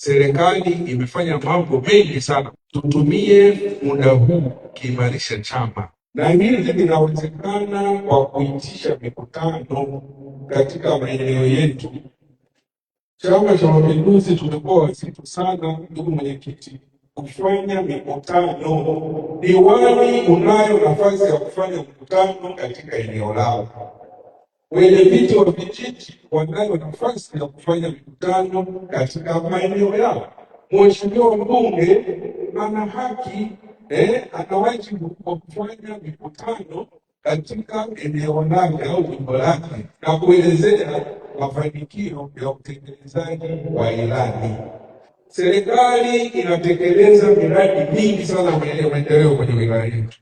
Serikali imefanya mambo mengi sana. Tutumie muda huu kuimarisha chama, na hili linawezekana kwa kuitisha mikutano katika maeneo yetu. Chama cha Mapinduzi tumekuwa wazito sana, ndugu mwenyekiti, kufanya mikutano. Diwani unayo nafasi ya kufanya mkutano katika eneo lao. Wenyeviti wa vijiji wanayo nafasi ya kufanya mikutano katika maeneo yao. Mheshimiwa mbunge ana haki ana wajibu wa kufanya mikutano katika eneo lake au jimbo lake na kuelezea mafanikio ya utekelezaji wa ilani. Serikali inatekeleza miradi mingi sana ya maendeleo kwenye wilaya yetu.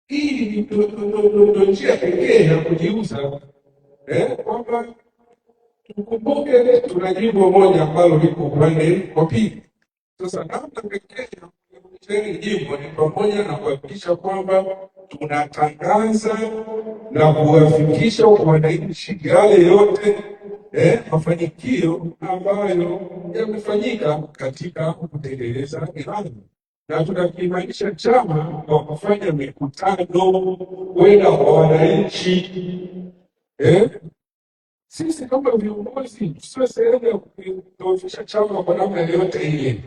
Hii ndio njia pekee ya kujiuza kwamba tukumbuke tuna jimbo moja ambalo liko upande wa pili. Sasa namna pekee ya kuliwezesha hili jimbo ni pamoja na kuhakikisha kwamba tunatangaza na kuwafikisha wananchi yale yote mafanikio ambayo yamefanyika katika kutekeleza ilani, na tunakiimarisha chama kwa kufanya mikutano kwenda kwa wananchi eh? Sisi kama viongozi tusiwe sehemu ya kudhoofisha chama kwa namna yoyote ile.